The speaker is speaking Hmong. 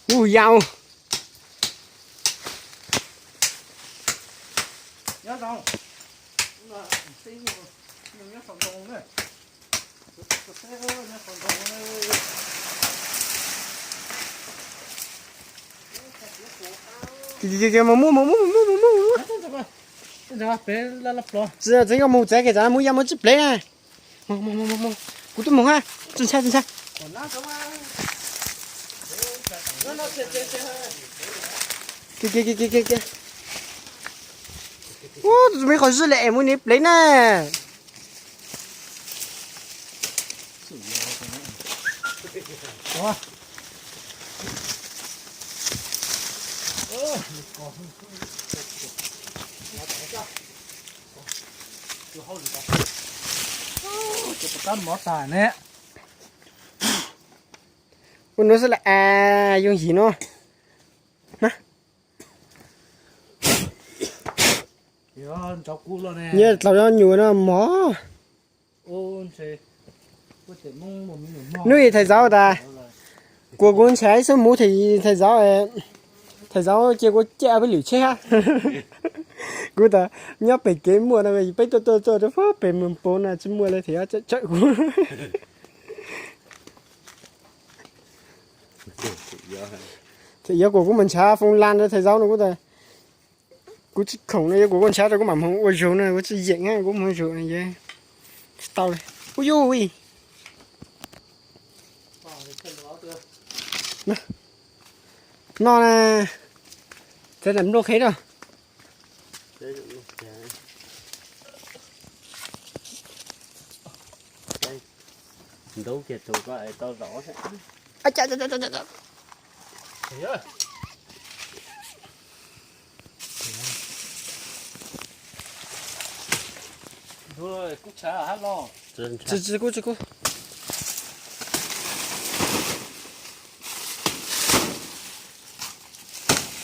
Ub yau. Mus mus mus mus mus mus mus. Txiv koj mus txiv koj txav mus ya mus tsib plev na. Mus mus mus mus mus. Kuv twb mus ha. Tsis ntshai tsis ntshai. Kiag kiag kiag kiag kiag. Ub, tus me qhov zws li es mus ni plev na. Ua nuav xwb las as yooj yim no na. Nyiaj dlaus nyob nyuam no mog. Hnub ib thais zaub tas, kuas kuv nrhav ib xub muv, thais zaub, thais zaub cia kuv caij ob peb lwm tsheb hab. Kuv tas nyob pem kev muaj no peb tuaj tuaj tuaj rau pem mus pov no tsis muaj li, thais zaub tsawm kuv. Thais zaub kuas kuv mus nrhav foo las rau thais zaub no kuv tas kuv tsis khoom no, yog kuas kuv nrhav rau kuv mam mus ua zaug no, kuv tsis yeem kuv mus ua zaug tsis tau li. Ub yuj, no na, txawm nplua qheb rau. Ntub kiag tus ko es tau zov. Tsis tsis kub tsis kub.